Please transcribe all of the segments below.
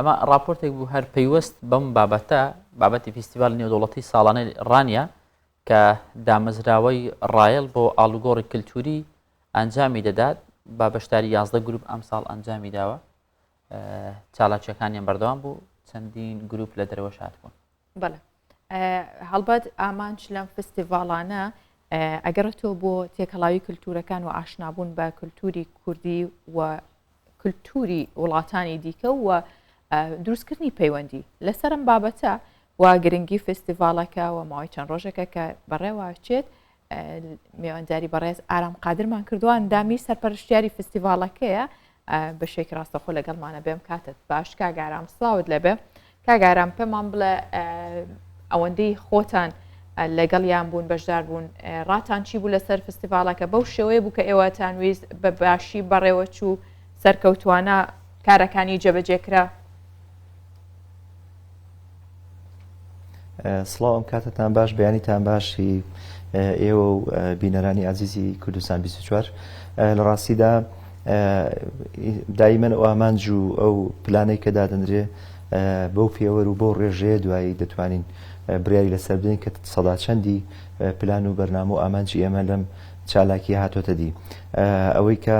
ئەمە ڕاپۆرتێک بوو هەر پەیوەست بەم بابەتە، بابەتی فیستیڤاڵی نێودەوڵەتی ساڵانەی ڕانیە کە دامەزراوەی ڕایەڵ بۆ ئاڵوگۆڕی کلتوری ئەنجامی دەدات بە بەشداری 11 گروپ ئەمساڵ ئەنجامی داوە چالاکیەکانیان بەردەوام بوو چەندین گروپ لە دەرەوەش هاتبوون. بەڵێ هەڵبەت ئامانج لەم فستیڤاڵانە ئەگەڕێتەوە بۆ تێکەڵاوی کللتورەکان و ئاشنابوون بە کللتوری کوردی و کللتوری وڵاتانی دیکە و دروستکردنی پەیوەندی لەسەرم بابەتە و گرنگی فستیڤالەکە و ماوەی چەند ڕۆژێکە کە بەڕێوەچێت میوانداری بەڕێز ئارام قادرمان کردووە ئەندامی سەرپەرشتیاری فستیڤالەکەیە بەشێکی ڕاستەخۆ لەگەڵمانە بێم کاتت باش کاک ئارام سڵاوت لەبێ کاک ئارام پێمان بڵێ ئەوەندەی خۆتان لەگەڵیان بوون بەشدار بوون ڕاتان چی بوو لەسەر فستیڤالەکە بەو شێوەیە بوو کە ئێوەتان ویست بە باشی بەڕێوە چوو سەرکەوتوانە کارەکانی جێبەجێ کرا؟ سڵاو ئەم کاتتان باش بەیانیتان باشی ئێوە و بینەرانی ئازیزی کوردستان 24 لە ڕاستیدا دایمەن ئەو ئامانج و ئەو پلانەی کە دادەنرێ بەو پێوەر و بەو ڕێژەیە دوایی دەتوانین بڕیاری لەسەر بدەین کە سەدا چەندی پلان و بەرنامە و ئامانجی ئێمە لەم چالاکی هاتۆتە دی ئەوەی کە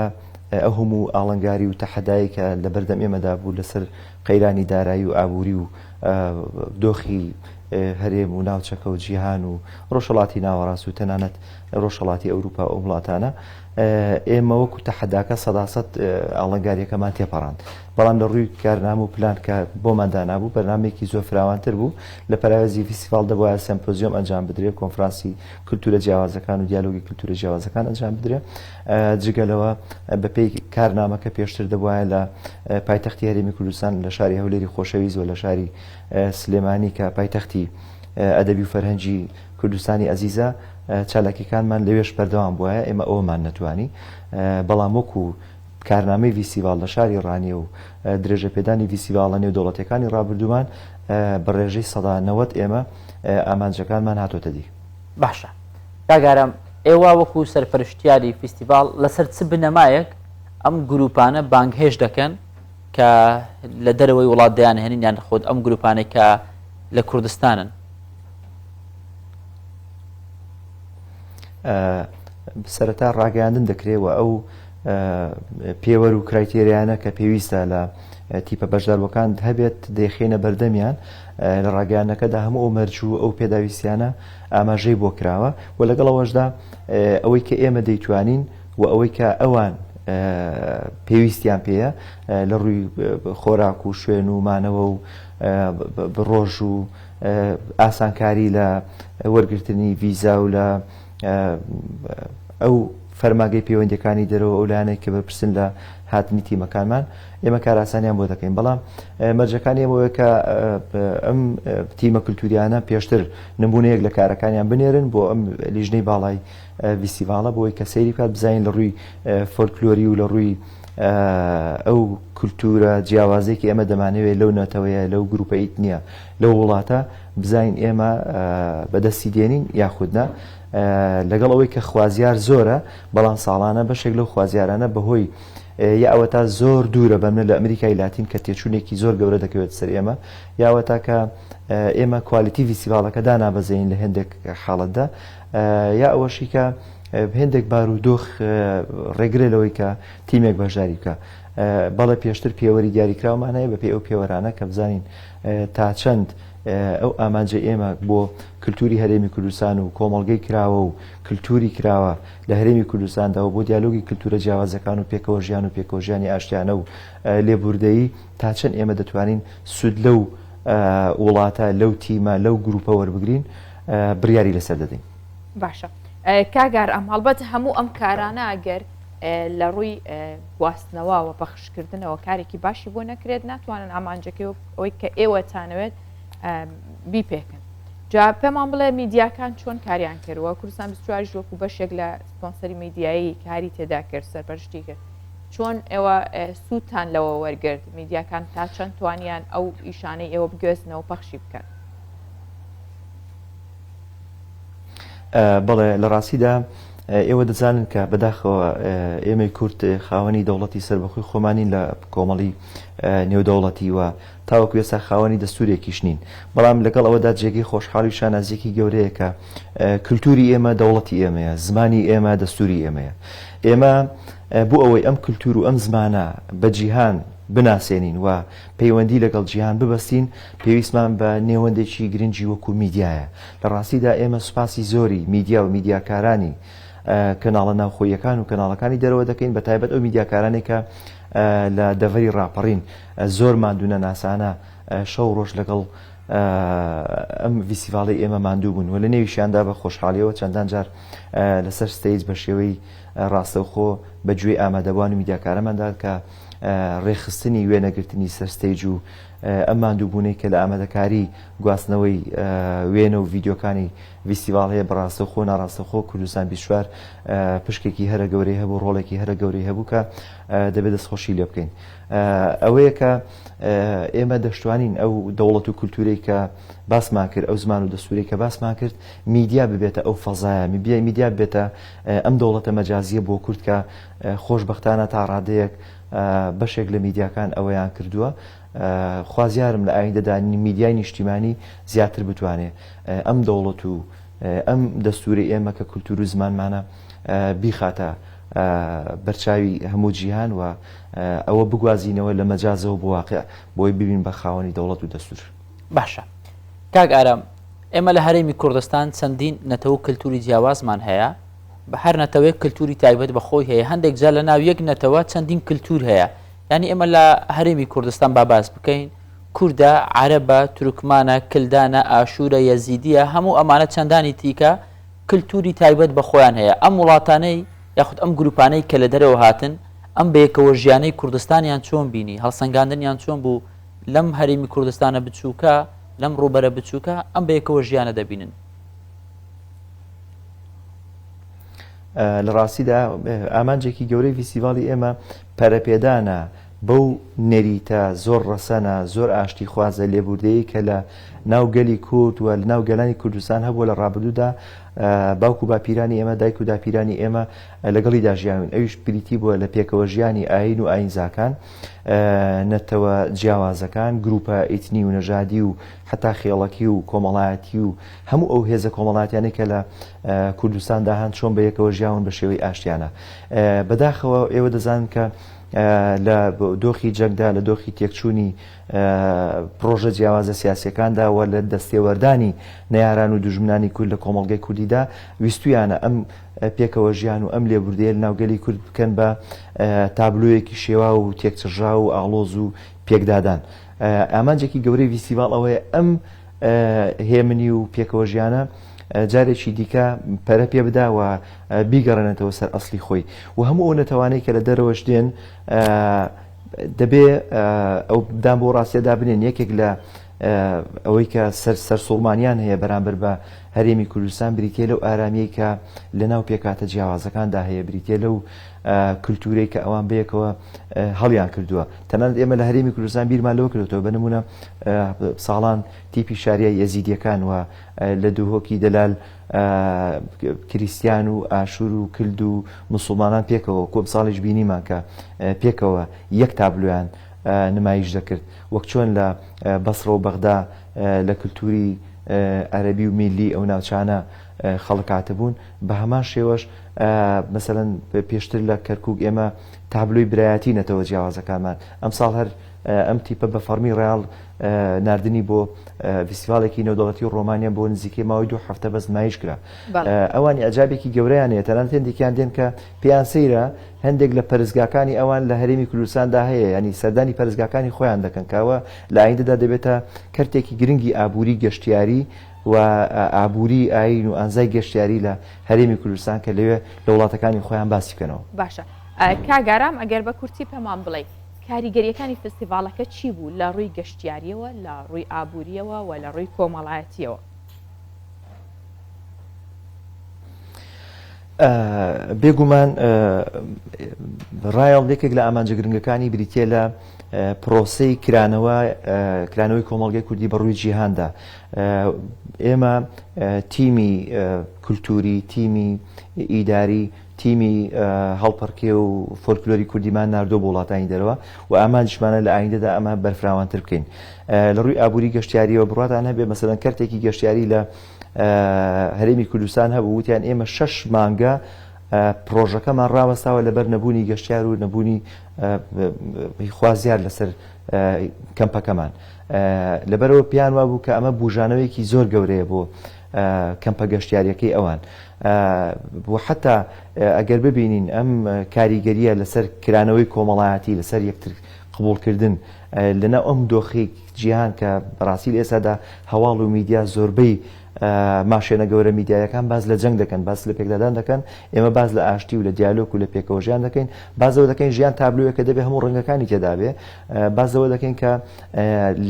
ئەو هەموو ئاڵنگاری و تەحەدای کە لە بەردەم ئێمەدا بوو لەسەر قەیرانی دارایی و ئابووری و دۆخی هەرێم و ناوچەکە و جیهان و ڕۆژهەڵاتی ناوەڕاست و تەنانەت ڕۆژهەڵاتی ئەوروپا و ئەو وڵاتانە ئێمە وەکو تەحەداکە سەداسەد ئاڵنگاریەکەمان تێپەڕاند بەڵام لە ڕووی کارنامە و پلان کە بۆمان دانابوو بەرنامەیەکی زۆر فراوانتر بوو لە پەراوێزی فیستیڤاڵ دەبوایە سەمپۆزیۆم ئەنجام بدرێ کۆنفرانسی کلتورە جیاوازەکان و دیالۆگی کلتورە جیاوازەکان ئەنجام بدرێ جگە لەوە بەپێی کارنامەکە پێشتر دەبوایە لە پایتەختی هەرێمی کوردستان لە شاری هەولێری خۆشەویست و لە شاری سلێمانی کە پایتەختی ئەدەبی و فەرهەنگی کوردستانی ئەزیزە چالاکیەکانمان لەوێش بەردەوام بوایە ئێمە ئەوەمان نەتوانی بەڵام وەکو کارنامەی ڤیستیڤاڵ لە شاری ڕانیە و درێژەپێدانی ڤیستیڤاڵە نێودەوڵەتیەکانی ڕابردوومان بە ڕێژەی 90% ئێمە ئامانجەکانمان هاتۆتە دی. باشە کاک ئارام ئێوە وەکو سەرپەرشتیاری فیستیڤاڵ لەسەر چ بنەمایەک ئەم گروپانە بانگهێشت دەکەن کە لە دەرەوەی وڵات دەیانهێنن یان خۆت ئەم گروپانەی کە لە کوردستانن؟ سەرەتا ڕاگەیاندن دەکرێ و ئەو پێوەر و کرایتێریانە کە پێویستە لە تیپە بەشداربووەکان هەبێت دەیخەینە بەردەمیان لە ڕاگەیاندنەکەدا هەموو ئەو مەرج و ئەو پێداویستیانە ئاماژەی بۆ کراوە و لەگەڵ ئەوەشدا ئەوەی کە ئێمە دەیتوانین و ئەوەی کە ئەوان پێویستیان پێیە لە ڕووی خۆراک و شوێن و مانەوە و ڕۆژ و ئاسانکاری لە وەرگرتنی ڤیزا و لە ئەو فەرماگەی پەیوەندیەکانی دەرەوە ئەو لایەنەی کە بەرپرسن لە هاتنی تیمەکانمان ئێمە کارئاسانیان بۆ دەکەین بەڵام مەرجەکانی ئێمە کە ئەم تیمە کللتوریانە پێشتر نمونەیەک لە کارەکانیان بنێرن بۆ ئەم لیژنەی باڵای ڤیستیڤاڵە بۆی کە سەیری بکات بزانین لە ڕووی فۆلکلۆری و لە ڕووی ئەو کولتوورە جیاوازەی کە ئێمە دەمانەوێت لەو نەتەوەیە لەو گروپە ئیتنیە لەو وڵاتە بزانین ئێمە بەدەستی دێنین یاخود نا لەگەڵ ئەوەی کە خوازیار زۆرە بەڵام ساڵانە بەشێک لەو خوازیارانە بەهۆی یا ئەوەتا زۆر دوورە بەمنە لە ئەمریکای لاتین کە تێچوونێکی زۆر گەورە دەکەوێت سەر ئێمە یاوەتا کە ئێمە کوالیتی ڤیستیڤاڵەکە دانابەزێنین لە هێندێک حاڵەتدا یا ئەوەشی کە هێندێک بارودۆخ ڕێگرە لەوەی کە تیمێک بەشداری بکە بەڵێ پێشتر پێوەری دیاریکراومان هەیە بەپێی ئەو پێوەرانە کە بزانین تا چەند ئەو ئامانجە ئێمە بۆ کللتوری هەرێمی کوردستان و کۆمەڵگەی کراوە و کللتوری کراوە لە هەرێمی کوردستاندا و بۆ دیالۆگی کللتورە جیاوازەکان و پێکەوە ژیان و پێکەوە ژیانی ئاشتیانە و لێبوردەیی تا چەند ئێمە دەتوانین سوود لەو وڵاتە لەو تیمە لەو گروپە وەربگرین بڕیاری لەسەر دەدەین. باشە کاک ئارام هەڵبەت هەموو ئەم کارانە ئەگەر لە ڕووی گواستنەوە و پەخشکردنەوە کارێکی باشی بۆ نەکرێت ناتوانن ئامانجەکەی ئەوەی کە ئێوە تانەوێت بیپێکن جا پێمان بڵێ میدیاکان چۆن کاریان کردووە کوردستان 24 وەکو بەشێک لە سپۆنسەری میدیایی کاری تێدا کرد سەرپەرشتی کرد چۆن ئێوە سوودتان لەوە وەرگرت میدیاکان تا چەند توانیان ئەو ئیشانەی ئێوە بگوێزنەوە پەخشی بکەن بەڵێ لە ڕاستیدا. ئێوە دەزانن کە بەداخەوە ئێمەی کورد خاوەنی دەوڵەتی سەربەخۆی خۆمانین لە کۆمەڵی نێودەوڵەتی و تاوەکو ئێستا خاوەنی دەستورێکیش نین، بەڵام لەگەڵ ئەوەدا جێگەی خۆشحاڵی و شانازییەکی گەورەیە کە کلتوری ئێمە دەوڵەتی ئێمەیە، زمانی ئێمە دەستوری ئێمەیە. ئێمە بۆ ئەوەی ئەم کلتور و ئەم زمانە بە جیهان بناسێنین و پەیوەندی لەگەڵ جیهان ببەستین، پێویستمان بە نێوەندێکی گرنگی وەکو میدیایە. لە ڕاستیدا ئێمە سوپاسی زۆری میدیا و میدیاکارانی کەناڵە ناوخۆییەکان و کەناڵەکانی دەرەوە دەکەین، بە تایبەت ئەو میدیاکارانەی کە لە دەڤەری ڕاپەڕین زۆر ماندوونەناسانە شەو ڕۆژ لەگەڵ ئەم ڤیستیڤاڵەی ئێمە ماندوو بوون و لە نێویشیاندا بە خۆشحاڵیەوە چەندان جار لەسەر stage بە شێوەی ڕاستەوخۆ بە گوێی ئامادەبوان و میدیاکارەمان دات کە ڕێکخستنی وێنەگرتنی سەر stage و ئەم ماندووبوونەی کە لە ئامادەکاری گواستنەوەی وێنە و ڤیدیۆکانی ڤیستیڤاڵ هەیە بە ڕاستەوخۆ و ناڕاستەوخۆ کوردستان 24 پشکێکی هەرە گەورەی هەبوو ڕۆڵێکی هەرە گەورەی هەبوو کە دەبێت دەستخۆشی لێ بکەین ئەوەیە کە ئێمە دەشتوانین ئەو دەوڵەت و کولتوورەی کە باسمان کرد ئەو زمان و دەستوری کە باسمان کرد میدیا ببێتە ئەو فەزایە میدیا ببێتە ئەم دەوڵەتە مەجازیە بۆ کورد کە خۆشبەختانە تا ڕادەیەک بەشێک لە میدیاکان ئەوەیان کردووە خوازیارم لە ئایندەدا میدیای نیشتیمانی زیاتر بتوانێ ئەم دەوڵەت و ئەم دەستوری ئێمە کە کولتور و زمانمانە بیخاتە بەرچاوی هەموو جیهان و ئەوە بگوازینەوە لە مەجازەوە بۆ واقع بۆی ببین بە خاوەنی دەوڵەت و دەستور. باشە کاک ئارام ئێمە لە هەرێمی کوردستان چەندین نەتەوە و کلتوری جیاوازمان هەیە بە هەر نەتەوەیەک کلتوری تایبەت بە خۆی هەیە هەندێک جار لە ناو یەک نەتەوە چەندین کلتور هەیە یعنی ئێمە لە هەرێمی کوردستان با باس بکەین کوردە عەرەبە تورکمانە کلدانە ئاشوورە یەزیدیە هەموو ئەمانە چەندانی تیکە کلتوری تایبەت بە خۆیان هەیە ئەم وڵاتانەی یاخود ئەم گروپانەی کە لە دەرەوە هاتن ئەم بەیەکەوە ژیانەی کوردستانیان چۆن بینی هەڵسەنگاندنیان چۆن بوو لەم هەرێمی کوردستانە بچووکە لەم ڕووبەرە بچووکە ئەم بەیەکەوە ژیانە دەبینن؟ لە ڕاستیدا ئامانجێکی گەورەی ڤیستیڤاڵی ئێمە پەرەپێدانە بەو نەریتە زۆر ڕەسەنە، زۆر ئاشتیخوازە، لێبوردەیەی کە لە ناو گەلی کورد و لە ناو گەلانی کوردستان هەبووە لە ڕابردوودا باوک و باپیرانی ئێمە، دایک و داپیرانی ئێمە لەگەڵیدا ژیاون. ئەویش بریتی بووە لە پێکەوەژیانی ئایین و ئایینزاکان، نەتەوە جیاوازەکان، گرووپە ئیتنی و نەژادی و هەتا خێڵەکی و کۆمەڵایەتی و هەموو ئەو هێزە کۆمەڵایەتیانەی کە لە کوردستاندا هەن چۆن بە یەکەوە ژیاون بە شێوەی ئاشتیانە. بەداخەوە ئێوە دەزانن کە لە دۆخی جەنگدا، لە دۆخی تێکچوونی پڕۆژە جیاوازە سیاسییەکاندا و لە دەستێوەردانی نەیاران و دوژمنانی کورد لە کۆمەڵگەی کوردیدا، ویستوویانە ئەم پێکەوە ژیان و ئەم لێبوردەیە لەناو گەلی کورد بکەن بە تابلۆیەکی شێواو و تێکچڕژاو و ئاڵۆز و پێکدادان. ئامانجێکی گەورەی ڤیستیڤاڵ ئەوەیە ئەم هێمنی و پێکەوە ژیانە جارێکی دیکە پەرە پێ بدا و بیگەڕێنێتەوە سەر ئەسڵی خۆی و هەموو ئەو نەتەوانەی کە لە دەرەوەش دێن دەبێ ئەو دان بۆ ڕاستیەدا بنێن یەکێک لە ئەوەی کە سەر سەرسوڕمانیان هەیە بەرامبەر بە هەرێمی کوردستان بریتە لەو ئارامیەی کە لە ناو پێکاتە جیاوازەکاندا هەیە بریتە لەو کللتورەی کە ئەوان بەیەکەوە هەڵیان کردووە تەنانەت ئێمە لە هەرێمی کوردستان بیرمان لەوە کردوەوە بە نمونە ساڵان تیپی شاریای یەزیدیەکان و لە دهۆکی دەلال کریستیان و ئاشور و کلد و مسوڵمانان پێکەوە کۆم ساڵیش بینیمان کە پێکەوە یەک تابلۆیان نمایش دەکرد وەک چۆن لە بەسڕە و بەغدا لە کلتوری عەرەبی و میللی ئەو ناوچانە خەڵک هاتبوون بە هەمان شێوەش مەسەلەن پێشتر لە کەرکک ئێمە تابلۆی برایەتی نەتەوە جیاوازەکانمان ئەمساڵ هەر ئەم تیپە بە فەڕمی ڕایەڵ ناردنی بۆ ڤیستیڤاڵێکی نێودەوڵەتی ڕۆمانیا بۆ نزیکەی ماوەی دوو هەفتە بەس نمایش کرا. ئەوان ئیعجابێکی گەورەیان هەیە، تەنانەت هەندێکیان دێن کە پێیان سەیرە هەندێک لە پەرستگاکانی ئەوان لە هەرێمی کوردستاندا هەیە، یانی سەردانی پەرستگاکانی خۆیان دەکەن کە ئەوە لە ئایندەدا دەبێتە کەرتێکی گرنگی ئابووری گەشتیاری و ئابووری ئایین و ئانزای گەشتیاری لە هەرێمی کوردستان کە لەوێ لە وڵاتەکانی خۆیان باسی بکەنەوە. باشە کاک ئارام ئەگەر بە کورتی پێمان بڵێی کاریگەرییەکانی فستیڤاڵەکە چی بوو لە ڕووی گەشتیارییەوە، لە ڕووی ئابوورییەوە و لە ڕووی کۆمەڵایەتییەوە؟ بێگومان ڕایەڵ یەکێک لە ئامانجە گرنگەکانی بریتییە لە. پرۆسەی کرانەوە کرانەوەی کۆمەڵگەی کوردی بە ڕووی جیهاندا. ئێمە تیمی کولتووری، تیمی ئیداری، تیمی هەڵپەڕکێ و فۆلکلۆری کوردیمان ناردووە بۆ وڵاتانی دەرەوە و ئامانجیشمانە لە ئایندەدا ئەمە بەرفراوانتر بکەین. لە ڕووی ئابووری گەشتیاریەوە بڕواتان هەبێ مەسەلەن کەرتێکی گەشتیاری لە هەرێمی کوردستان هەبوو وتیان ئێمە شەش مانگە پرۆژەکەمان ڕاوەستاوە لەبەر نەبوونی گەشتیار و نەبوونی خوازیار لەسەر کەمپەکەمان لەبەرەوە پێیان وابوو کە ئەمە بوژانەوەیەکی زۆر گەورەیە بۆ کەمپە گەشتیاریەکەی ئەوان و حتا ئەگەر ببینین ئەم کاریگەریە لەسەر کرانەوەی کۆمەڵایەتی لەسەر یەکتر قبوڵکردن لەناو ئەم دۆخی جیهان کە بەڕاستی لە ئێستادا هەواڵ و میدیا زۆربەی ماشێنە گەورە میدیایەکان باس لە جەنگ دەکەن، باس لە پێکدادان دەکەن، ئێمە باس لە ئاشتی و لە دیالۆگ و لە پێکەوە ژیان دەکەین، باس لەوە دەکەین ژیان تابلۆیەکە دەبێ هەموو ڕەنگەکانی تێدا بێ، باس لەوە دەکەین کە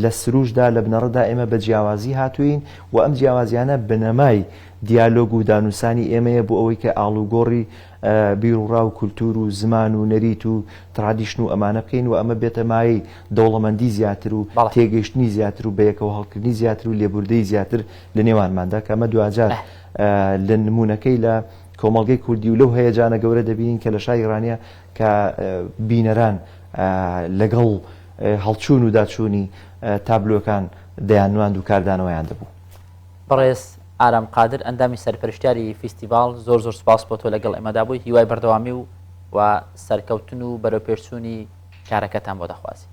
لە سروشتدا لە بنەڕەتدا ئێمە بە جیاوازی هاتووین و ئەم جیاوازیانە بنەمای دیالۆگ و دانوسانی ئێمەیە بۆ ئەوەی کە ئاڵوگۆڕی بیروڕا و کولتوور و زمان و نەریت و tradition و ئەمانە بکەین و ئەمە بێتە مایەی دەوڵەمەندی زیاتر و تێگەیشتنی زیاتر و بەیەکەوە هەڵکردنی زیاتر و لێبوردەی زیاتر لە نێوانماندا کە ئەمە دواجار لە نموونەکەی لە کۆمەڵگەی کوردی و لەو هەیەجانە گەورە دەبینین کە لە شاری ڕانیە کە بینەران لەگەڵ هەڵچوون و داچوونی تابلۆکان دەیاننواند و کاردانەوەیان دەبوو. بەڕێز ئارام قادر ئەندامی سەرپەرشتیاری فیستیڤاڵ زۆر زۆر سوپاس بۆ تۆ لەگەڵ ئێمەدا بووی هیوای بەردەوامی و و سەرکەوتن و بەرەوپێشچوونی کارەکەتان بۆ دەخوازین.